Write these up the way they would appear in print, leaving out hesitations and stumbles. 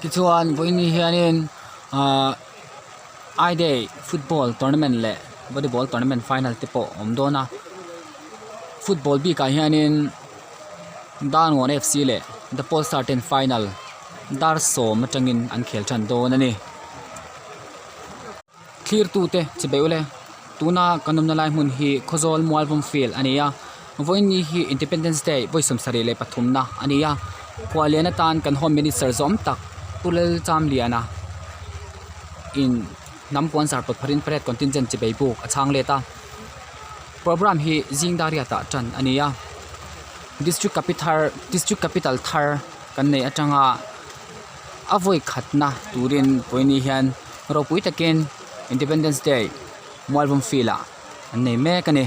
Tichuan vawiin hianin ahh I day football tournament leh volleyball tournament final te pawh a awm dawn a football bikah hianin Darngawn F C leh the pole star ten final dar sawm atangin an khel tan dawn a ni. Thlir tute che beuh le tuna kan awmna lai hmun hi Khawzawl Mualvawm field a ni a vawiin ni hi Independence Day vawi 73 na a ni a khuallian atan kan home minister zawm tak Pu Lalchamliana in hnam puan zar pawt pharin parade contingent chi bei buk a chhang let a programme hi zing dar riat ah tan a ni a district capital district capital thar kan neih atanga a vawi khatna turin vawiin ni hian ropui takin Independence Day Mualvum field ah an nei mek a ni.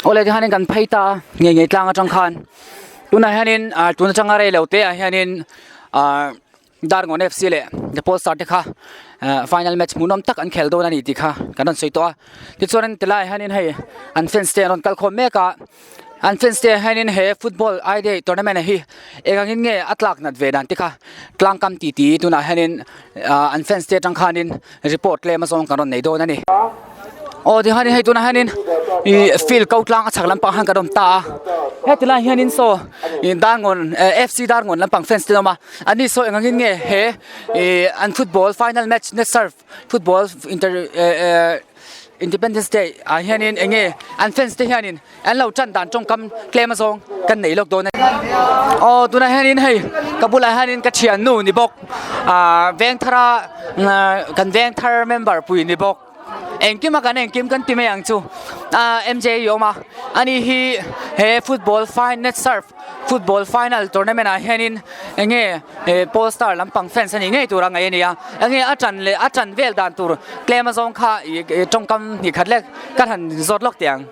Awle tihianin kan phei ta a ngei ngei tlang atang khan tunah hianin ah tun atanga rei lo te ah hianin ah Darngawn F C leh The Pole Star te kha ah final match hmuhnawm tak an khel dawn a ni tih kha kan rawn sawi tawh a tichuanin tilaiah hianin hei an fans te an rawn kal khawm mek a. An fans te hianin he football I day tournament hi eng angin nge a tlak nat ve dan te kha tlang kam ti ti tunah hianin ah an fans te atang khanin report tlem a zawng kan rawn nei dawn a ni. Aw tihianin hei tunah hianin ih field ko tlang a chhak lampang hian kan awm ta a heti lai hianin saw ih Darngawn F C Darngawn lampang fans te an awm a ani saw eng angin nge he ih an football final match net serve football inter eh eh Independence Day ah hianin eng nge an fans te hianin an lo tan dan tawngkam tlem azawng kan nei lawk dawn a ni. Aw tunah hianin hei ka bulah hianin ka thiannu ni bawk ah Vengthara kan Vengthar member pui ni bawk. Engkim a kan engkim kan ti mai ang chu. Ah MJ i awm a, ani hi he football fi net surf football final tournament ah hianin enge Paul star lampang fans a nih ngei tur a ngaih a ni a, enge a ṭan leh a ṭan vel dan tur tlem azawng kha ih ṭawngkam hnih khat lek ka han zawt lawk teh ang.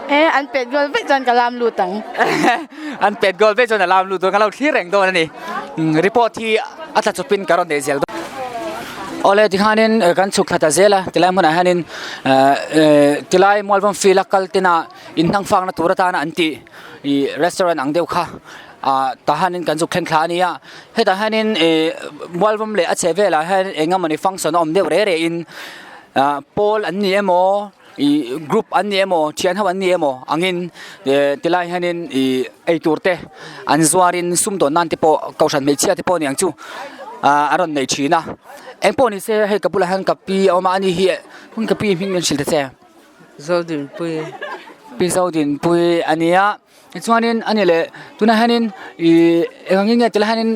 E an pet goal vek chuan ka lam lut ang. An pet goal vek chuan a lam lut dawn ka lo thlir reng dawn a ni. Report hi a tla chawpin ka rawn nei zel dawn. Awle tikhanin kan chhuk thla ta zel a tilai hmunah hianin tilai Mualvawm field a kal tena inhnangfakna tur atana an tih ih restaurant ang deuh kha ah tah hianin kan zuk thleng thla a ni a hetah hianin ih Mualvawm leh a chheh velah hian eng emawni function a awm deuh reh reh in ah pawl an ni emaw ih group an ni emaw thian ho an ni emaw angin eh tilai hianin ih eitur te an zuarin sumdawn nan te pawh kohhran hmeichhia te pawh a ni ang chu ah a rawn nei thin a engpawh ni se hei ka bulah hian ka pi a awm a ani hi ka pi hming min hrilh ta che. Zodinpui. Pi Zodinpui a nia tichuanin a ni leh tunah hianin ih eng angin nge tilai hianin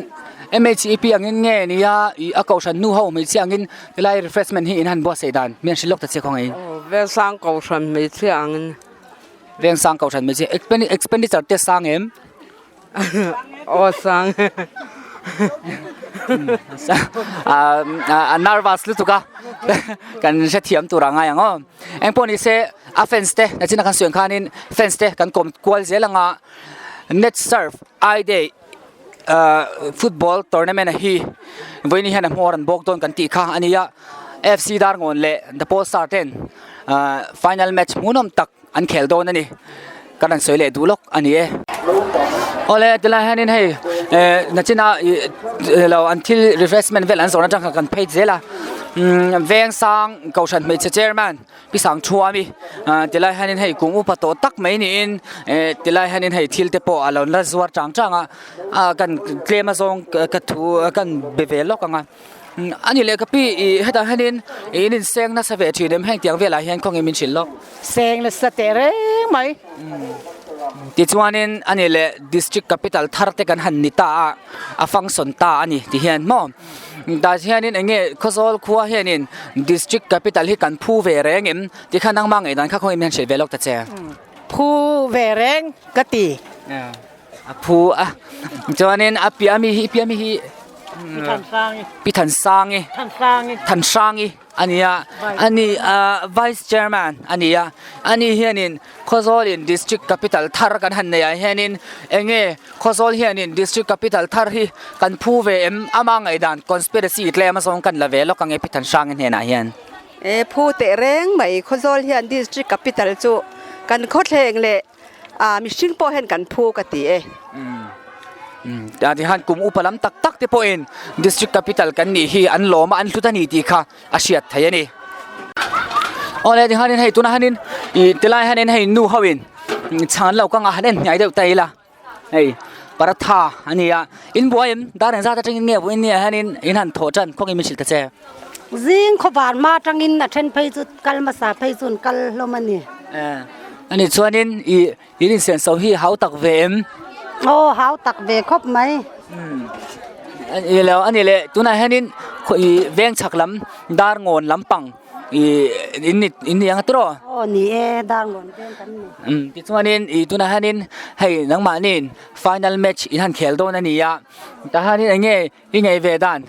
M H E P angin nge nia ih a kohhran nu ho hmeichhia angin tilai refreshment hi in han buatsaih dan mi an hrilh lawk ta che khawngaih in. Aw Vengsang kohhran hmeichhia angin. Vengsang kohhran hmeichhia expenditure te sang em? Aw sang a nervous lutuk a kan hrethiam tur a ngai ang aw engpawh ni se a fans te nachina kan sawi ang khanin fans te kan kawm kual zel anga net surf I day ah football tournament hi vawiin hian a hmawr an bawk dawn kan tih kha a ni a F C Darngawn leh the pole star ten ah final match hmuhnawm tak. An khel dawn a ni. Ka rawn sawi leh duh lawk a ni e. Awle tilai hianin hei eh nachina ih lo an thil refreshment vel an zawrh atang kha kan phei zel a umm Vengsang Kohhran hmeichhe chairman Pi Sangchhuami ah tilai hianin hei kum upa tawh tak mai niin eh tilai hianin hei thil te pawh a lo la zuar chang chang a ah kan tlem azawng ka thu kan be ve lawk ang a. A ni leh ka pi ih hetah hianin in inseng nasa ve thin em heng tiang velah hian khawnge min hrilh lawk. Seng nasa teh reng mai. Tichuanin a ni leh district capital thar te kan han ni ta a, a function ta a ni ti hian maw. Tah hianin eng nge Khawzawl khua hianin district capital hi kan phu ve reng em tikhan nangmah ngaihdan kha khawnge min han hrilh ve lawk ta che. Phu ve reng ka ti. A phu a chuanin a piah ami hi piah ami hi Pi Thansangi Thansangi a ni a ani a vice chairman a ni a ani hianin Khawzawlin district capital thar kan han nei ah hianin enge Khawzawl hianin district capital thar hi kan phu ve em ama ngaihdan conspiracy tlem a zawng kan la ve lawk ange Pi Thansangi hnenah hian. E phu teh reng mai Khawzawl hian district capital chu kan khawthleng leh Ah mihring pawh hian kan phu ka ti e. Umm ah tihian kum upa lam tak tak te pawhin district capital kan nih hi an lawm a an hlut a ni tih kha a hriat theih a ni. Awle tihianin hei tunah hianin ih tilai hianin hei nu ho in chhan lo kanga han en hniai deuh ta ila hei paratha a ni a in buai em dar engzat atangin nge vawiin ni ah hianin in han thawh tan khawnge min hrilh ta che. Zing khawvar hma atangin a then phei chu kal hmasa phei chu an kal hlawm a ni. Ani chuanin ih in insian so hi hau tak ve em? Aw hau tak ve khawp mai. Ani lo ani leh tunah hianin ih veng chhak lam dar ngawn lampang ih in ni in ni ang tiraw? Aw ni e dar ngawn veng kan ni. Umm tichuanin ih tunah hianin hei nangmahniin final match in han khel dawn a ni a tah hianin eng nge I ngei ve dan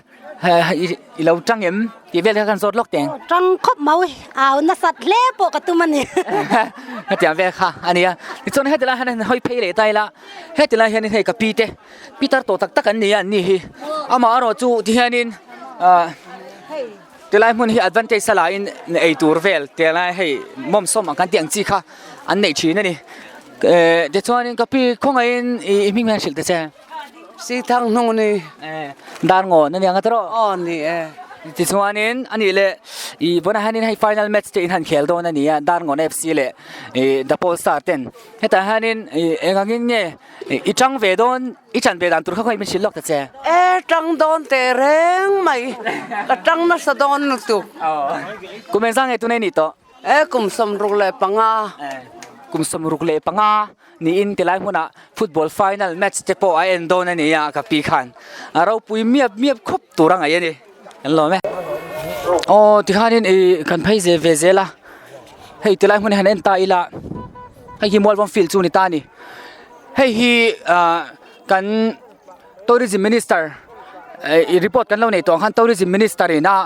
i lo tang em tih vel kha kan zawt lawk teng. Tang khawp mai au nasat hle pawh ka tum a ni. Hetiang vel kha a nia. Tichuan heti lai hian hawi phei leh ta ila heti lai hianin hei ka pi te pi tar tawh tak tak an ni a an ni hi. Amah erawh chu tihianin ah tilai hmun hi advantage a lain ei tur vel tilai hei mawm sawm ang kan tih ang chi kha an neih thin a ni. Tichuanin ka pi khawngaihin i hming hian hrilh ta che. Si thang hnung ni. Dar ngawn a ni ang a tawh. Aw ni e. Tichuanin a nih leh i vawnah hianin hei final match te in han khel dawn a ni a Dar ngawn FC leh i The Pole Star ten hetah hianin i eng angin nge i tang ve dawn i chan ve dan tur kha khawi min hrilh lawk ta che. E tang dawn teh reng mai ka tang nasa dawn lutuk. Kum engzah nge tunei nih tawh? E kum 65. Kum 65 niin tilai hmunah football final match te pawh a en dawn a ni a ka pi khan a ropui miap miap khawp tur a ngaih a ni kan lawm e. Aw tikhanin ih kan phei ze ve zel a hei tilai hmun hi han en ta ila hei hi mualvawm field chu a ni ta a ni hei hi ah kan tourism minister ih report kan lo neih tawh ang khan tourism minister in a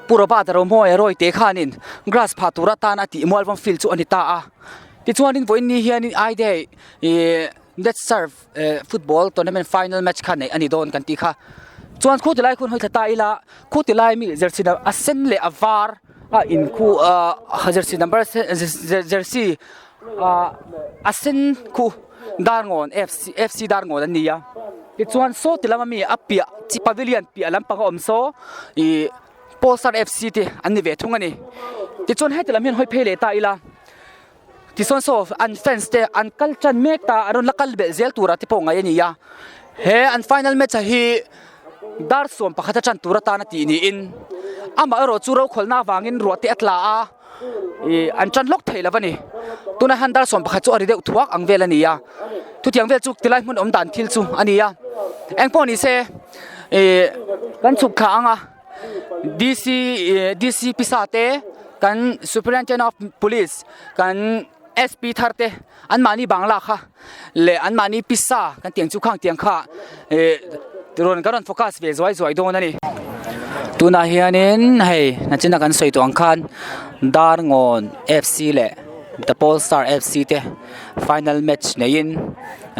pu Robert Romawia Rawite khanin grass phah tur atan a tih mualvawm field chu a ni ta a tichuanin vawiin ni hianin I day ih net serve football tournament final match kha neih a ni dawn kan tih kha chuan khu tilai khun hawi thla ta ila khu tilai mi jersey a sen leh a var a in khu ahh jersey number jersey ahh a sen khu Darngawn F F C Darngawn an ni a tichuan saw ti lama mi a piah chi pavilion piah lampang a awm saw ih Polestar F C te an ni ve thung a ni tichuan heti lam hian hawi phei leh ta ila. Tichuan saw an fans te an kal tan mek ta a rawn la kal belh zel tura te pawh ngaih a ni a, he an final match ah hi dar 11 a tan tur atana tih niin amah erawh chu rokhawlna avangin ruah te a tla a ih an tan lawk thei lo a ni tunah hian dar 11 chu a ri deuh thuak ang vel a ni a chutiang vel chu tilai hmun awm dan thil chu a ni a engpawh ni se ih kan chhuk thla ang a. D_c ih D_c pisa te kan superintendent of police kan S_p thar te an mahni bangla kha leh an mahni pisa kan tih ang chu khang tiang kha ih rawn kan rawn focus ve zuai zuai dawn a ni. Tunah hianin hei nachina kan sawi tawh ang khan Darngawn F_c leh The Pole Star F_c te final match neiin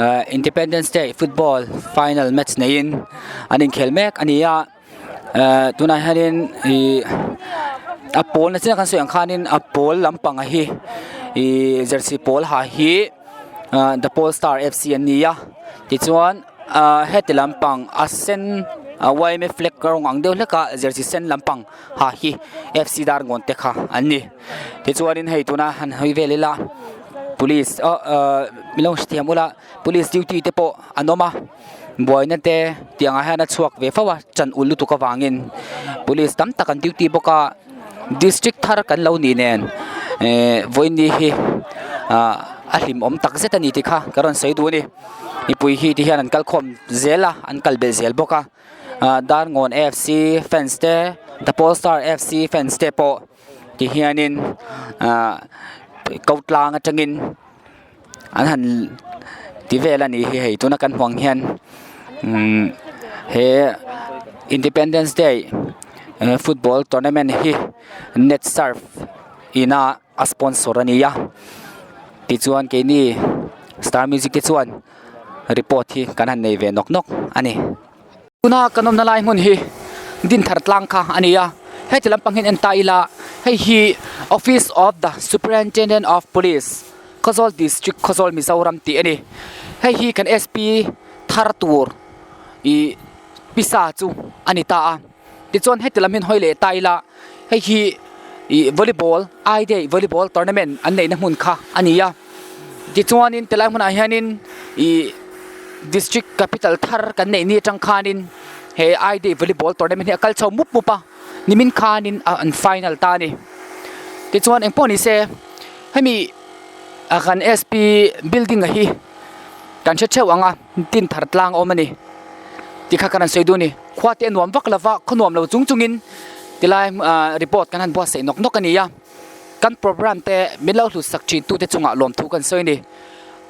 ah Independence Day football final match neiin an inkhel mek a ni a. Ehh tunah hianin ihh a pawl na chiah kan sawi ang khanin a pawl lampang hi ihh jersey pawl ha hi ahh the pole star F C an ni a tichuan ahh heti lampang a sen a yma flag rawng ang deuh hlek a jersey sen lampang ha hi F C Darngawn te kha an ni tichuanin hei tuna han hawi vel ila police ah ahh min lo hrethiam ula police duty te pawh an awm a. Buaina te tiang ah hian a chhuak ve fo a chan ul lutuk avangin police tam tak an duty bawk a district thar kan lo nih nen ehh vawiin hi ah a hlimawm tak zet a ni tih kha ka rawn sawi duh a ni mipui hi ti hian an kal khawm zel a an kal belh zel bawk a ah Darngawn F C fans te the pole star F C fans te pawh ti hianin ah ko tlang atangin. An han ti vel a nih hi hei tuna kan hmuh ang hian umm he independence day football tournament hi net serve ina a sponsor a ni a tichuan keini star music te chuan report hi kan han nei ve nawk nawk a ni. Tuna kan awmna lai hmun hi Dinthar tlang kha a ni a, heti lampang hian en ta ila hei hi Office of the Superintendent of Police Khawzawl District Khawzawl Mizoram tih a ni. Hei hi kan SP thar tur ih pisa chu a ni ta a, tichuan heti lam hian hawi leh ta ila hei hi ih volleyball I day volleyball tournament an neihna hmun kha a ni a. Tichuanin tilai hmunah hianin ih district capital thar kan neih ni atang khanin he I day volleyball tournament hi a kal chho mup mup a nimin khanin a an final ta a ni tichuan engpawh ni se hemi a kan S P building a hi kan hre theuh ang a tin thar tlang a awm a ni tikha kan han sawi duh a ni khua te a nuam vak lova khaw nuam lo chung chungin tilai ah report kan han buatsaih nawk nawk a ni a. Kan program te min lo hlut sak thin tute chungah lawmthu kan sawi a ni.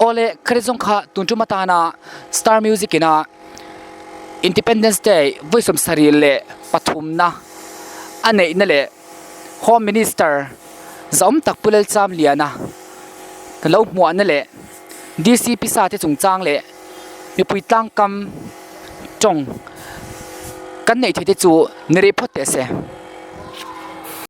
Awle Kharizawng kha tun tum atana Star Music ina Independence Day vawi 73na a neihna leh Home Minister zahawm tak Pu Lalchamliana lo hmuahna leh DC pisa te chungchang leh mipui tlangkam tawng kan neih theih te chu ni rih phawt teh se.